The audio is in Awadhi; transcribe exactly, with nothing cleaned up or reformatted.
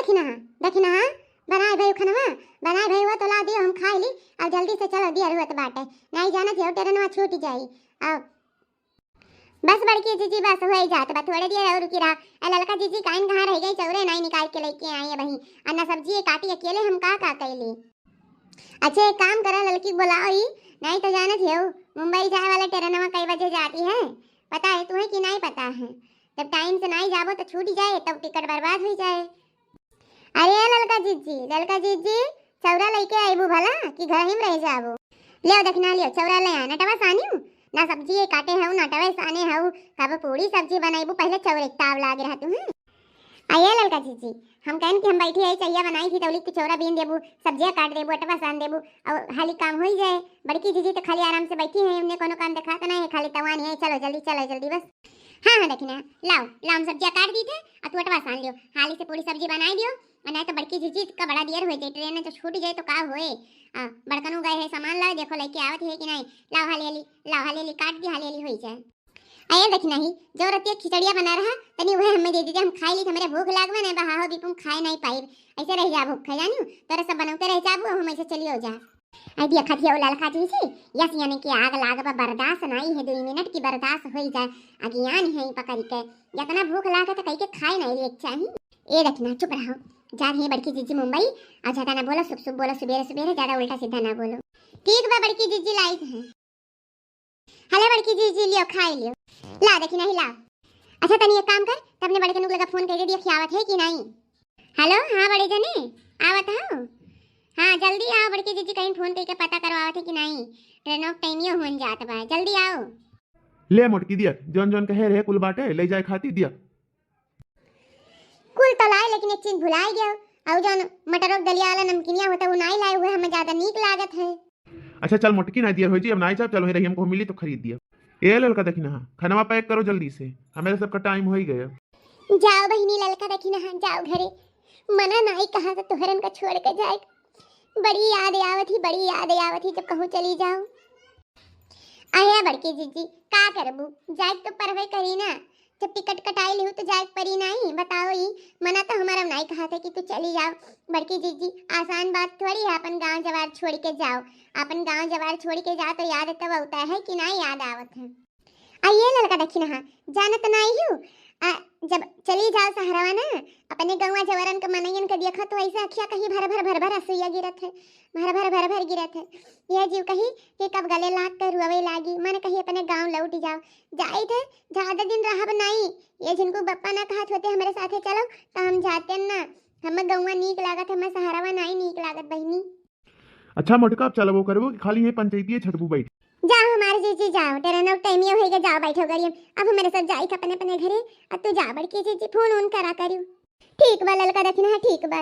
दखिनहा, दखिनहा, बनाए भई खनवा, बनाए भई हुआ तो ला दियो, हम खाई ली। अब जल्दी से चलो, दियर होत बाटे, नाहीं जानत हो ट्रेनवा छूट जाई। अब बस बड़की जीजी, बस होई जात बा, थोड़े दियर और रुकी रहा। ए ललका जीजी काइन कहाँ रहि गई, चौरे नाहीं निकाल के लइके आई अबहीं। अन्ना सब्जी काटी अकेले हम का का कैली। अच्छा एक काम करा, ललकी के बोलाओ ही, नाहीं तो जानत हो मुंबई जाए वाला ट्रेनवा कई बजे जाती है, पता है तुम्हें कि नाहीं पता है? जब टाइम से नाहीं जाबो तो छूट जाए, तब टिकट बर्बाद हुई जाए। अरे ललका जीजी, ललका जीजी, चौरा लइके आइबू भला कि घर ही में रह जाबू? लियो दखिनहा, लियो चौरा ले आ, नटवा सानियो, ना सब्जी काटे हऊ, ना नटवे साने हऊ, कब पूड़ी सब्जी बनाइबू, पहले चौरे के ताव लागे रहतू हैं। आ ये ललका जीजी, हम कहन कि हम बैठी है, चहिया बनाई थी, तौली तू चौरा बीन देबू, सब्जिया काट देबू, अटवा सान देबू, और हाली काम होई जाए। बड़की जीजी तो खाली आराम से बैठी है, उन्हें कोनो काम देखात नहीं है, खाली तवान है, चलो जल्दी, चलो जल्दी बस। हाँ, हाँ, दखिनहा, लाओ, लाओ, हम सब्जिया काट दी थे, और तू अटवा सान लियो, हाली से पूड़ी सब्जी बनाई दियो, और नाहीं तो बड़की जीजी का बड़ा दियर हो जाए, ट्रेन में तो छूट जाए तो का होए। आ, बड़कनू गए है सामान लाओ, देखो लइके आवत है कि नाहीं, लाओ हाली हाली, लाओ हाली हाली काट दी, हाली हाली होई जाए। अये दखिनहा, जो रतिया खिचड़िया बना रहा, तनी उहे हमें दे दीजिए, हम खाई ली, हमरे भूख लागबे नहीं बा, हाहो दीपुम खाए नहीं पाइब, ऐसे रह जा भूख खा जानियो, तोरे सब बनौते रह जाबू, अब हम ऐसे चलियो जा। आई दिया खाती है वो ललका जीजी, यस यानी कि आग लाग बा, बर्दाश्त नहीं है, दो मिनट की बर्दाश्त होई जाए, अज्ञान है पकड़ के, इतना भूख लागे तो कहीं के खाए नहीं लिए चाही। ए दखिनहा चुप रहो, जा रही है बड़की जीजी मुंबई, और ज्यादा ना बोलो, शुभ शुभ बोलो, सुबेरे सुबेरे ज्यादा उल्टा सीधा ना बोलो। ठीक बा बड़की जीजी, लाइक है। हले बड़की जीजी, लियो खाई लियो। ला दखिनहा, ला। अच्छा तनी एक काम कर, तब अपने बड़कनू के लगा फोन करके दिया, खियावत है कि नाहीं? हेलो, हाँ बड़े जने, आवत हो? हाँ जल्दी आओ बड़की जीजी, कहीं फोन करके पता करवावत है कि नाहीं? ट्रेनों के टाइमियो होन जात बा, जल्दी आओ। ले मोटकी दिया, जौन जौन कहे रहे कुल बाटे, ले जाए खाती दिया। कुल तो लाए लेकिन एक चीज भुलाई गयो, और जौन मटरों के दलिया वाला नमकीनिया होता वो नाहीं लाए हुए, हमें ज्यादा नीक लागत है। अच्छा चल मोटकी, ना दियर हो जी, अब ना जाब, चल वहीं रही, हमको मिली तो खरीद दिया। ए ललका दखिनहा, खनवा पैक करो जल्दी से, हमारे सबका टाइम हो ही गया। जाओ बहिनी ललका दखिनहा, जाओ घरे, मना नाहीं कहा तो तोहरन का छोड़ के जाए। बड़ी याद आवत ही, बड़ी याद आवत ही जब कहूँ चली जाओ। अहे बड़की जीजी, का करबू, जाए तो परवे करी ना, जब टिकट कटाई लिहू तो जाए परी नाहीं, बताओ ई। मना तो हमारा नाहीं कहा था कि तू चली जाओ। बड़की जीजी, आसान बात थोड़ी है अपन गांव जवार छोड़ के जाओ। अपन गांव जवार छोड़ के जाओ तो याद तब होता है कि नाहीं याद आवत है। आ ये ललका दखिनहा, जानत नाहीं हू, आ, जब चली जाओ सहरवा ना, अपने गौवा जवारन के मनइयन के देखा तो ऐसे अखिया कहीं भर भर भर भर असुइया गिरत है, भर भर भर भर गिरत है। यह जीव कही कि कब गले लाग कर रोवे लागी, मन कही अपने गांव लौट जाओ। जाइत है, ज्यादा दिन रहब नाहीं। ये झिनकू बप्पा ना कहत होते हमरे साथे चलो, तो हम जाते ना। हमें गौवा नीक लागत, हमें सहरवा नाहीं नीक लागत बहिनी। अच्छा मोटका, अब चलबो करबो कि खाली ये पंचायती छटबू बैठ? जाओ हमारे जीजी जाओ, ट्रेन के टाइम ये होइगा, जाओ बैठो गाड़ी में। अब हमारे सब जाई अपने अपने घरे, अब तू जा बड़की जीजी, फोन उन करा करियो। ठीक बा ललका दखिनहा, ठीक बा।